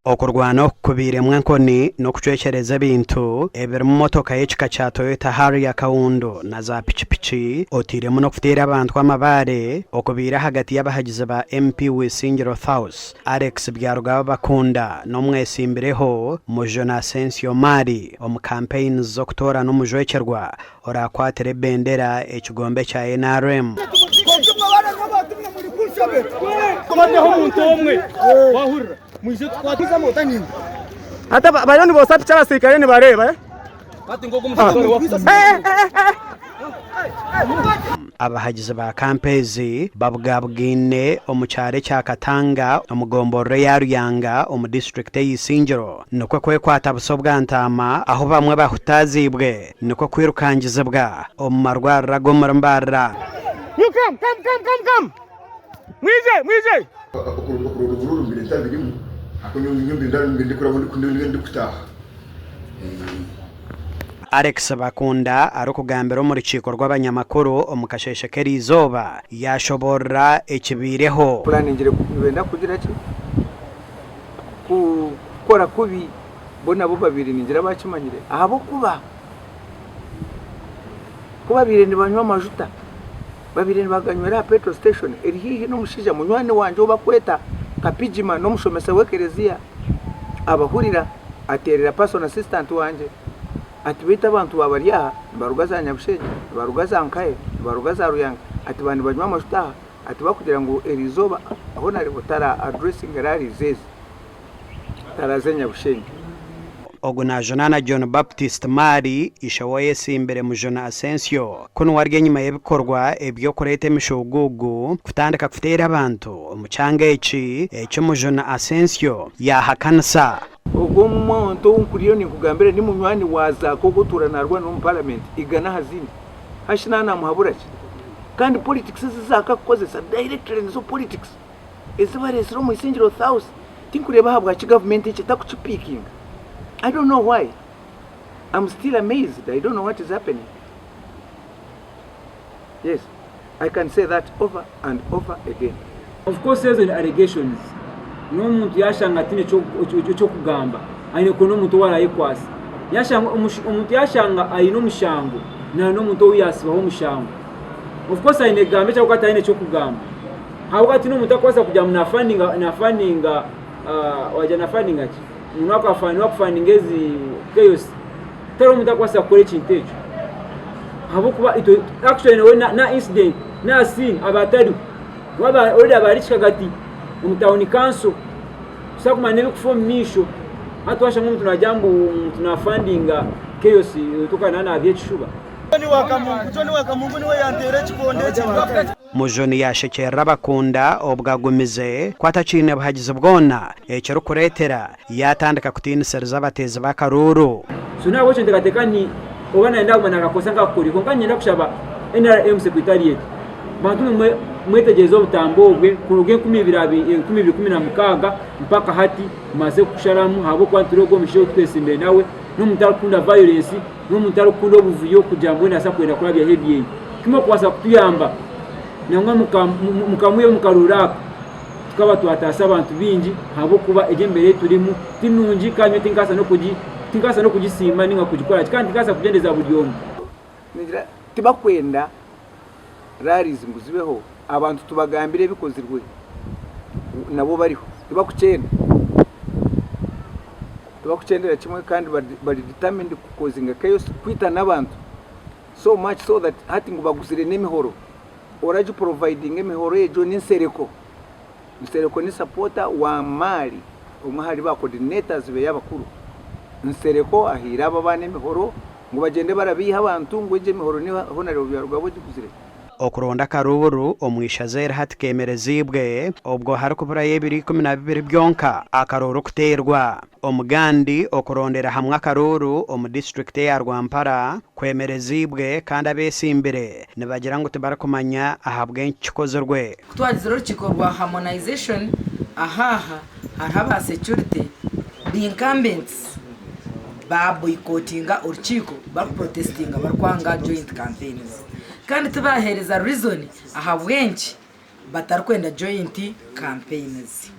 Okurwana oku kubairemu enkoni n'okucwekyereza ebintu ebirimu motoka y'ekika kya Toyota Harrier Kaundu na za pikipiki oteiremu n'okuteera abantu amabaare okubaire ahagati y'abahagizi ba MP Wisingiro Thaus, Alex Byarugaba Bakunda n'omwetsimbireho Mujuni Asensio Mali omu kampeyini z'okutoorana omujwekyerwa Oraakwatira ebendera ekigombe kya nrm. Abahagizi ba kampu ezi babugabugaine omu kyaro ekya Katanga omu gomborora eya Ruyanga omu disiturikiti eya Isingiro nikwo kwekwata buso bwa ntaama ahu bamwe bahutaaziibwe. Nikwo kwirukangizibwa omu marwariro ag'omuri Mbarara. You come, come, come, come, come. Mwije, mwije. Okuronda obururu mbaire ntabirimu ahabw'okuba nyowe mbaire ndikuraba ndikutaaha. Alex Bakunda arikugambira omu rukiiko rw'abanyamakuru omu kasheeshe k'eriizooba yaashoboorora ekibaireho. Pulaningire nibenda kugira ki? Kukora kubi. Bo nabo babaire ningira bakimanyire ahabw'okuba ku babaire nibanywa amajuta, babaire nibaganywera aha petrol station eri haihi n'omushaija munywani wangye ou barikweta Kapigima n'omushomesa w'ekereziya abahurira ateerera person assistant wangye ati beitu abantu baaba bari aha nibaruga za Nyabushenyi, nibaruga za Nkahe, nibaruga za Ruyange ati baaba nibanywa amajuta aha ati barikugira ngu eriizooba Honarebo tara addressinge rallies ezi. Taraze Nyabushenge. Ogu najunaana John Baptist Mali, ishe w'oyesimbire Mujuni Asensio, ku niwe ari enyima y'ebikorwa eby'okureeta emishuuguugu kutandika kuteera abantu omu kyanga eki, eki Mujuni Asensio yaahakanisa. Ogwo omuntu ou nkuriyo ninkugambira ni munywani wa Zaake ogwo otuura naarwana omu paramenti igana aha zindi. Hashi naaba naamuhabura ki? Kandi politics ezi Zaake akukozesa directly nizo politics. Ezi bareetsire omu Isingiro House tinkureeba ahabwaki gavumenti eki etakukipiikinga. I don't know why. I'm still amazed, I don't know what is happening. Yes, I can say that over and over again. Of course ezo ni allegations n'omuntu yashanga ataine eky'okugamba aine kuronda omuntu ou arayekwasa. Yashanga omuntu yashanga aine omushango naronda omuntu ou yasibaho omushango. Of course aine kugamba eki ahabw'okuba ataine eky'okugamba. Ahabw'okuba tihaine omuntu arikubaasa kugira ngu naafandinga naafandinga wagira naafandinga ki? Ngu niwe akufandinga ezi chaos. Tihariho omuntu arikubaasa kukora ekintu ekyo. Ahabw'okuba itwe actually nawe na incident n'aha scene aba atariho. We aba already aba ari kikagati omu town council. Tosobola kumanya n'ebirikufa omu maisho. Hati waashanga omuntu naagira ngu omuntu naafandinga chaos otuuka naaba naabiha ekishuba. Mujuni yaashekyerera Abakunda obwo agumize ku atakiine buhagizi bwona ekirikureetera yaatandika kutiinisiriza abateezi b'akaruuru. So nahabwekyo nteekateeka nti oba nayenda kuguma nakakozesa nkakukore kwonka niinyenda kushaba NRM secretariat bantu mwe mwetegyereze obutambi obwe kuruga 2016 mpaka hati bumaze kukusharamu ahabw'okuba nitureeba ogu omushaija ou twesimbire nawe n'omuntu arikukunda violence n'omuntu arikukunda obuvuyo kugira ngu mbwenu nabaasa kwenda kurabyaho ebyeye. Kimwe okubaasa kutuyamba nangwa mukamwihaho omu karuuru aka tukaba twataasa abantu baingi ahabw'okuba egi embeera ei turimu ti nungi kandi nyowe tinkabaasa n'okugi tinkabaasa n'okugisiima nainga kugikora ki kandi tinkabaasa kugyendeza buri omwe. Ningira tibakwenda rallies ngu zibeho abantu tubagambire ebikozirwe nabo bariho tibakukyenda. Tibakukyendera kimwe kandi bari determined ku causinga chaos kwita n'abantu so much so that hati ngu baguzire n'emihoro. Oragi providinga emihoro egyo ni Nsereko. Nsereko ni supporter wa Mali omwe ahari ba coordinators beye abakuru. Nsereko ahaire abo abaana emihoro ngu bagyende barabeiha abantu ngu egyo emihoro ni Honarebo Byarugaba ogiguzire. Okuronda akaruuru omu ishaza eri hati keemereziibwe obwo harikuburayo ebiro 12 byonka akaruuru kuteerwa. Omugandi okurondera hamwe akaruuru omu disiturikiti eya Rwampara kwemereziibwe kandi abeesimbire nibagira ngu tibarikumanya ahabw'enki kikozirwe. Ku twagizire orukiiko rwa harmonization ahaaha hariho aba security the incumbents ba boycottinga orukiiko barikuprotestinga barikwanga joint campaigns. Kandi tibaheereza reason ahabw'enki. batarikwenda joint campaigns.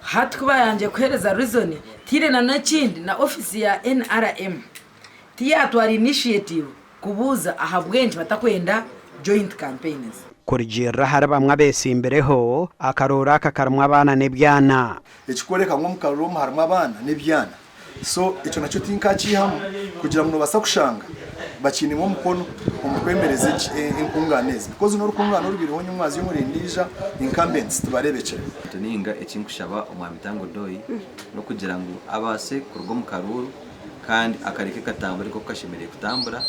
Hati ku baayangire kuheereza reason, tihaine na n'ekindi na ofiisi ya nrm tiyatwara initiative kubuuza ahabw'enki batakwenda joint campaigns. Kurugiirira ahari bamwe abeetsimbireho, akarooro aka karimu abaana n'ebyana. Ekikworeka ngu omu karuru omu harimu abaana n'ebyana. So ekyo nakyo tinkakiihamu kugira ngu noobaasa kushanga bakiinemu omukono omu kwemereza enkungaana ezi because n'orukungaana orubaireho nyomwazyo omuri endiijo incumbents tibareebekire. Ninga eki nkushaba Omwami Tanga Odoi n'okugira ngu abaase kuruga omu karuuru kandi akareke katambure nk'oku kashemereire kutambura.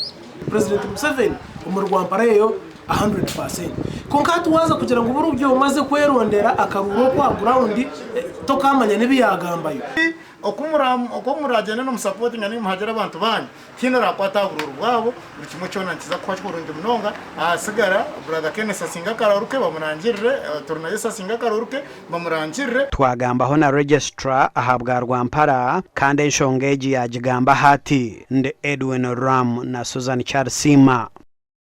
President Museveni omuri Rwampara eyo 100%. Kwonka hati waaza kugira ngu buri omwe aze kwerondera akaruuru okwo aha ground tokamanya n'ebi yaagambayo. Oku muraagyende nimusapotinga nainga muhagire abantu baanyu, tihaine oraakwata aha buruuru bwabo, buri kimwe kyona nikiza kuba kurungi munonga. Ahasigara Brother Kenneth asinge akaruuru ke bamurangirire, Turinayesu asinge akaruuru ke bamurangirire. Twagambaho na Registrar ahabwa Rwampara kandi enshonga egi yaagigambaho ati, Ndi Edwin Ram na Susan Kyarisiima.